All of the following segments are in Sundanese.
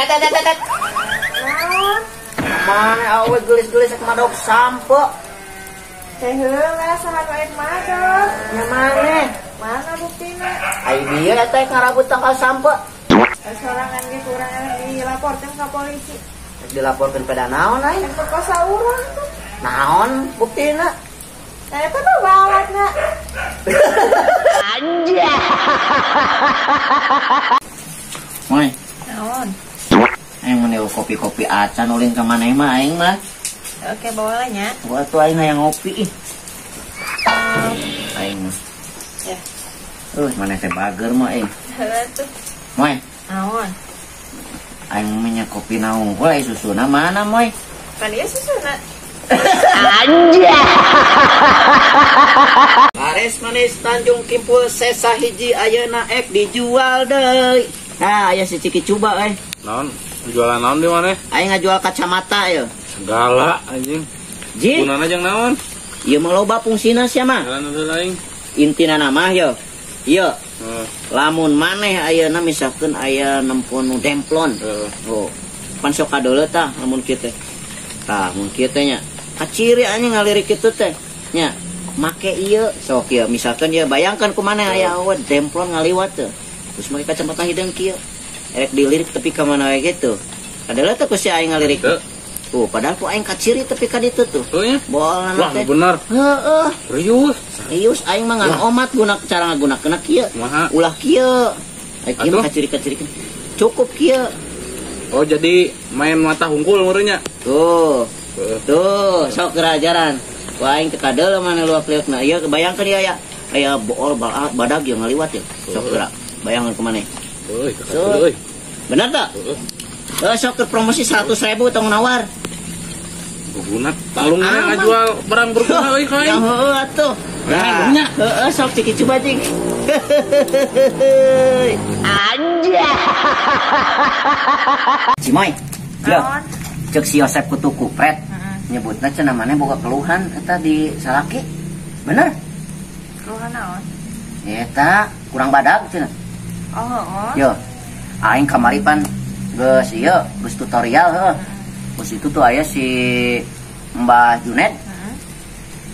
Tet. Naon? Mana awe gelis-gelis ek madok sampo. Teh heula saha nu ek madok? Nya maneh? Mana buktina? Ai bieu eta ek ngarabut tangkal sampo. Sorangan ge kurang dilaporkeun ka polisi. Dilaporkeun pada naon ai? Ek perkosa urang tuh. Naon buktina? Nah, eta mah balatna. Anjay. Moy. Naon? Aing mun kopi-kopi acan ulin ka maneh mah aing mah. Oke, bawa lah nya. Gua tuh aing hayang ngopi ih. Aing mah. Ya. Maneh teh bager mah aing. Heeh tuh. Moy. Naon? Aing mah nya kopi naung heula susuna mana moy? Pan ieu susuna. Anjay. Laris manis Tanjung Kimpul sesa hiji ayeuna ek dijual deui. Nah, aya si Ciki coba euy. Naon? Jualan naon di mana? Aing ngajual kacamata yo. Segala anjing. Ji. Gunana jeung naon? Ieu mah loba fungsina sia mah. Jalan aing. Intina mah yo. Ieu. Lamun maneh ayeuna misalkeun aya nempo nu demplon. Oh. Pan sok kadeuleu tah lamun kieu teh. Tah mun kieu teh nya. Kaciri anjing ngalirik kitu teh. Nya, make ieu sok ieu misalkeun ieu bayangkan ku maneh aya awe demplon ngaliwat teh. Terus make kacamata hideung kieu. Erek dilirik tepi ka mana we gitu. Kadeuleu teh ku si aing ngalirik. Tuh, padahal ku aing kaciri tepi ka ditu tuh. Bolna wah, teh. Bener. Heeh. Serius. Serius aing mah ngan omat guna cara ngagunakeunna kieu. Ulah kieu. Aing kieu mah kaciri-kacirikeun. Cukup kieu. Oh, jadi main mata hungkul meureunnya. Tuh. Tuh, sok gerajaran. Ku aing teu kadeuleu mana luak-liukna. Ieu kebayangkeun ieu aya aya bool badag ieu ngaliwat ieu. Sok geura. Bayangkeun ku maneh. Euy, euy. Bener tak? Heeh. Sok ke promosi 100.000 tong nawar. Berguna, talungnya ngajual barang berguna euy ka aing. Ya heueuh atuh. Nah, heueuh sok ciki coba cik. Anjay. Cimoy. Yo. Cek si Yosep kutu kupret. Nyebutna cenah maneh boga keluhan eta di salaki. Bener? Keluhan naon? Eta kurang badag cenah. Oh, heeh. Yo. Aing kamari pan geus ieu, geus tutorial heuh. Terus itu tuh aya si Mbah Junet.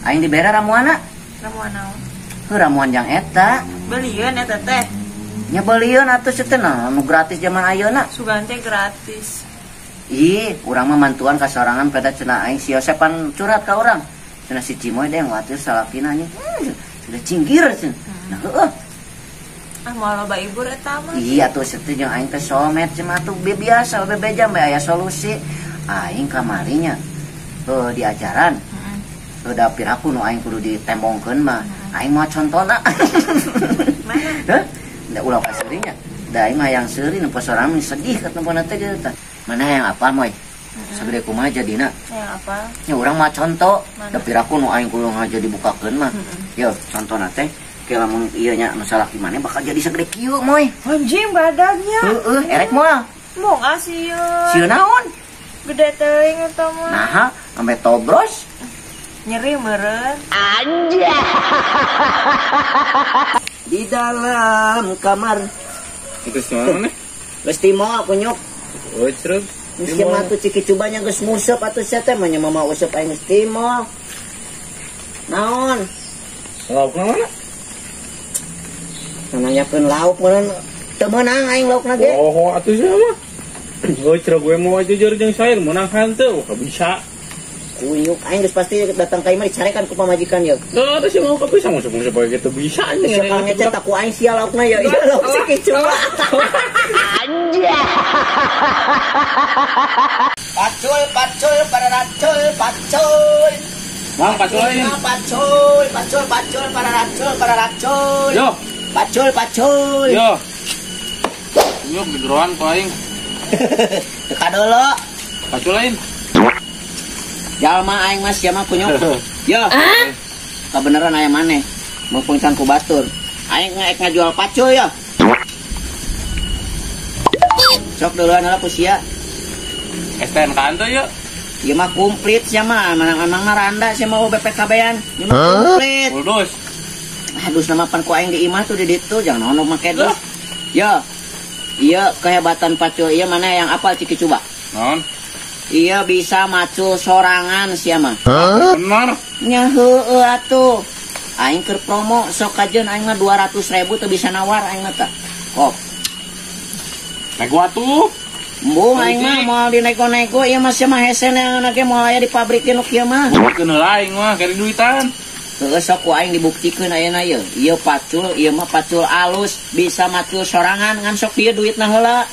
Aing dibere ramuanna. Ramuan naon? Heuh ramuan jang eta. Belieun eta teh. Nya belieun atuh cenah teh nu gratis zaman ayeuna. Sugan teh gratis. Ih, urang mah mantuan ka sorangan pada cenah aing si Yosep pan curhat ka urang. Cenah si Cimoy deh watir salakina anjing. Sudah cinggir cenah. Nah heueuh. Ah moal loba ibur eta mah. Iya tuh setu jeung aing teh somet cenah atuh biasa bebeja we aya solusi. Aing kamarinya di ajaran. Udah piraku nu aing kudu ditembongkeun mah. Aing mah contona. Mana? Heuh? Da ulah ka seurinya. Da aing mah hayang seuri nu sorangan sedih katempona teh gitu tah. Mana yang apa moy? Sagede kumaha jadina? Yang apa? Nya urang mah conto. Da piraku nu aing kudu ngaja dibukakeun mah. Yo, contona teh ke lamun ieu nya nu salaki maneh bakal jadi sagede kieu moy. Anjing badagnya. Heueuh, erek moal. Mung ah sieun. Sieun naon? Gede teuing eta mah. Naha, sampe tobros. Nyeri meureun. Anjay. Di dalam kamar. Geus naon maneh? Geus timol kunyuk. Oh, ceruk. Geus mah atuh ciki cubanya geus museup atuh sia teh mah nya mama useup aing geus timol. Naon? Lauk naon? Nanyakeun lauk meureun teu meunang aing laukna ge. Oh, atuh sia mah. Oh, ceruk gue mau jujur jeung sayur meunang hanteu, ka bisa. Kunyuk aing geus pasti datang ka imah dicarekan ku pamajikan ye. Teu atuh sia mau ka bisa museup-museup bae kitu bisa anjing. Sia ngecet ku aing sia laukna ye. Ieu lauk si coba. Anjay. Pacul pacul para racul pacul. Mang pacul aing. Pacul pacul pacul para racul para racul. Yo. Pacul pacul. Yo. Kunyuk digeroan ku aing. Teka dulu. Pacul lain. Jalma aing mas sia mah kunyuk. Yo. Kabeneran aya maneh. Mumpung can ku batur. Aing ek ngajual pacul ya. Sok duluan lah ku sia. STNK teh yeuh. Ieu mah komplit sia mah, emang mah randa sia mah BPKB-an. Ieu mah komplit. Buldos. Aduh nama pan ku aing di imah tuh di ditu jangan ono make dus. Yo. Iya kehebatan pacul ieu mana yang apal ciki coba? Naon? Iya bisa macul sorangan sia mah. Benar. Nya heueuh atuh. Aing keur promo sok kajeun aing mah 200.000 teu bisa nawar aing mah tah. Kok. Nego atuh. Embung aing mah moal dinego-nego ieu mah sia mah hese neangan ge moal aya di pabrik nu kieu mah. Keun heula aing mah kari duitan. Heueuh sok ku aing dibuktikeun ayeuna ieu. Ieu pacul, ieu mah pacul alus, bisa macul sorangan ngan sok ieu duitna heula.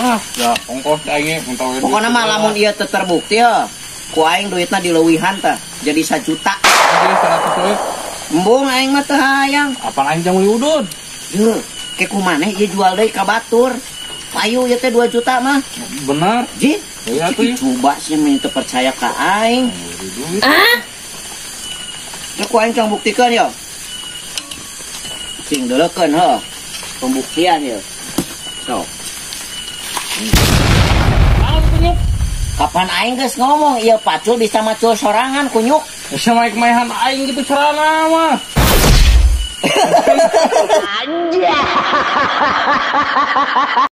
Ah, ya ongkos aing ge. Pokona mah lamun ieu teu terbukti heuh. Ku aing duitna dileuwihan tah, jadi 1 juta. Jadi 100 we. Embung aing mah teu hayang. Apaan aing jang meuli udud? Yeuh, ke kumaneh ieu jual deui ka batur. Payu ieu teh 2 juta mah. Benar. Jin. Iya atuh. Coba sih mah teu percaya ka aing. Ah? Ya ku aing cang buktikeun yo. Cing deulekeun heuh. Pembuktian yo. Sok. Kunyuk. Kapan aing geus ngomong ieu pacul bisa macul sorangan kunyuk. Bisa maik maehan aing gitu carana mah. Anjay.